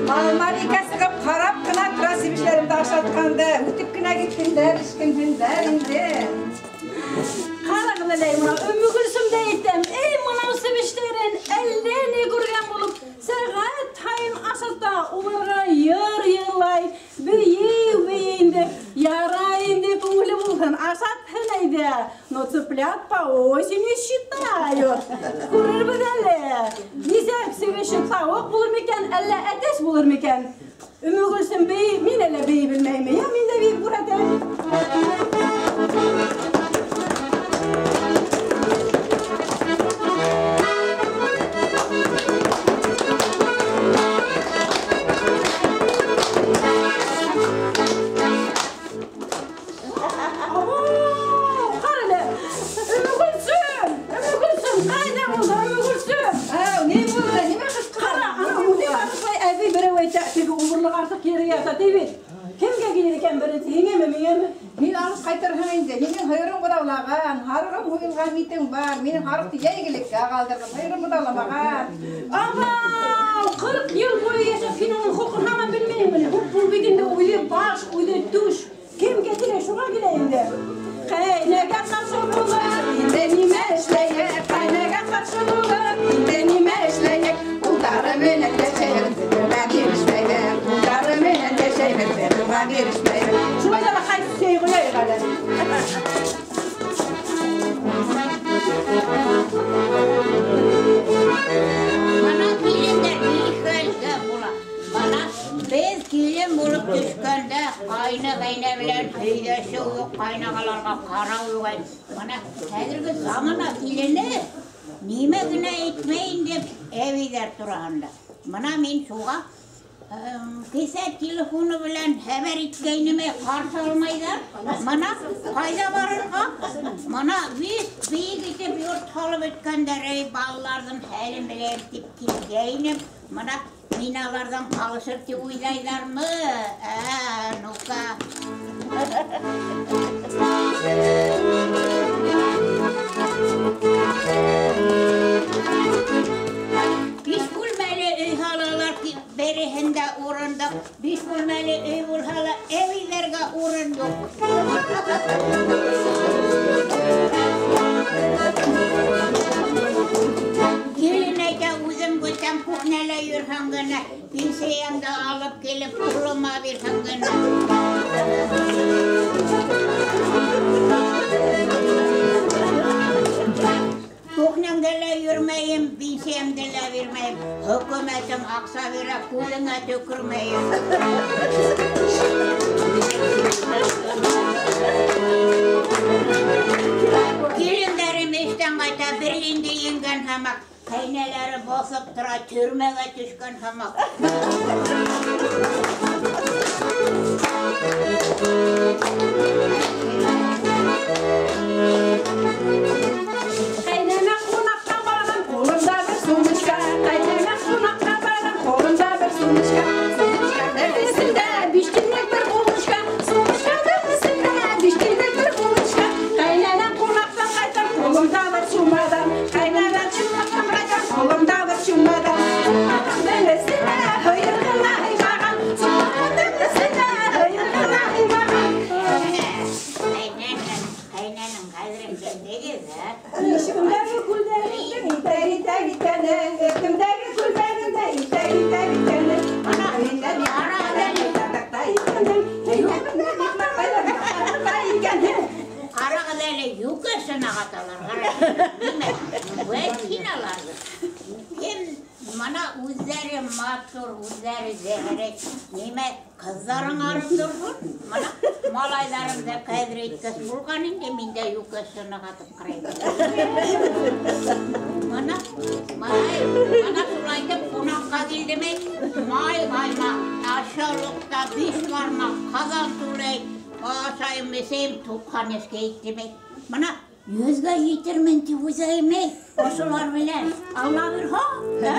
Алмабикә сығып ҡарап ҡына тора себешләремде ашатҡанды, үтеп кенә киткәндәр, эшкәндәр инде. Ҡарағыҙ әле, мына Өммөгөлсөм дә әйтәм, эй, мынау себештәрен әллә ни күргән булып, сәғәт һайын ашата, уларға йыр йырлай, бейеү бейей инде. Ярай инде күңеле булһын, ашатһын әйҙә. Но цыплят по осени считают. Күрербеҙ әле. Нисә себеше тауыҡ булыр микән, әллә әтәс булыр микән? Өммөгөлсөм бейей, мин әле бейей белмәйем. Я, мин дә бейеп күрһәтәм. Кемгә килер икән беренсе, һиңәме, миңәме? Мин алып ҡайтырһың инде. Һинең һыйырың быҙаулаған, һарығың һуйылған итең бар. Минең һарыҡты йәйгелеккә ҡалдырҙым, һыйырым быҙауламаған. Абау, 40 йыл буйы йәшәп, һин уның холҡон һаман белмәйһеңме ни? Ул бит инде үҙе баш, үҙе түш. Кемгә килә, шуға килә инде. Ҡәйнәгә ҡаршы булып, инде нимә эшләйек? Ҡәйнәгә ҡаршы булып, инде нимә эшләйек? Улдары менән йәшәйбеҙ, беҙгә бирешмәйбеҙ. Улдары менән йәшәйбеҙ, беҙгә бирешмәйбеҙ. Шулай ҙа ҡайтып сәй ҡояйыҡ әле. Бына килендәр ни хәлдә була? Бына беҙ килен булып төшкәндә ҡайны-ҡәйнә белән һөйләшеү юҡ, ҡайнағаларға ҡарау юҡ. Бына хәҙерге замана килене нимә генә әйтмәй инде әбейҙәр тураһында. Бына мин шуға кеҫә телефоны белән хәбәр иткәйнеме ҡаршы алмайҙар. Бына ҡайҙа барырға? Бына бейек итеп йорт һалып бөткәндәр, эй, балаларҙың хәлен беләм тип килгәйнем. Бына мин аларҙан ҡалышыр тип уйлайҙармы? Ә, ну-ка. Биш бүлмәле өй һалалар, береһендә урындыҡ. Биш бүлмәле өй булһа ла, әбейҙәргә урын юҡ. Килен әйтә, үҙем көтәм, кухняла йөрһәң генә, пенсияңды алып килеп, ҡулыма бирһәң генә. Кухняңда ла йөрмәйем, пенсиямды ла бирмәйем. Хөкүмәтең аҡса бирә, күҙеңә төкөрмәйем. Килендәрем эштән ҡайта, Берлинде еңгән һымаҡ, ҡәйнәләре баҫып тора, төрмәгә төшкән һымаҡ. Ҡәйнәмә ҡунаҡҡа барған, ҡулымда бер сумочка. Ҡәйнәмә ҡунаҡҡа барған, ҡулымда бер сумочка. Сумочканың эсендә биш тинлек бер булочка. Сумочканың эсендә биш тинлек бер булочка. Ҡәйнәнән ҡунаҡтан ҡайтам, ҡулымда бер чумаҙан. Ҡәйнәнән ҡунаҡтан ҡайтам, ҡулымда бер чумаҙан. Сумаҙандың эсенә һыйыр ғына һыймаған. Сумаҙандың эсенә һыйыр ғына һыймаған. Ҡәйнәнең ҡәҙерен белдегеҙ, ә? Ишегемдәге күлдәгемдең итәк-итәк иткәне, өҫтөмдәге күлдәгемдә итәк-итәк иткәне. Ҡарағыҙ әле, йүкәсен ағаталар, ҡара. Нимә? Вәт һин аларҙы. Кем мына үҙҙәре матур, үҙҙәре зәһәрәк. Нимә, ҡыҙҙарың арып торһон? Мына малайҙарың да ҡәҙер иткәс булған инде, мин дә йүкәсен ағатып ҡарайым. Мына, малай, мына шулай итеп ҡунаҡҡа килдем. Май ҡаймаҡ, ашъяулыҡта биш бармаҡ, ҡаҙан түләй, ашайым, эсәйем, туҡһан йәшкә еттем. Мына йөҙгә етермен тип уйлайым, эй, ошолар менән. Алла бирһә, ә?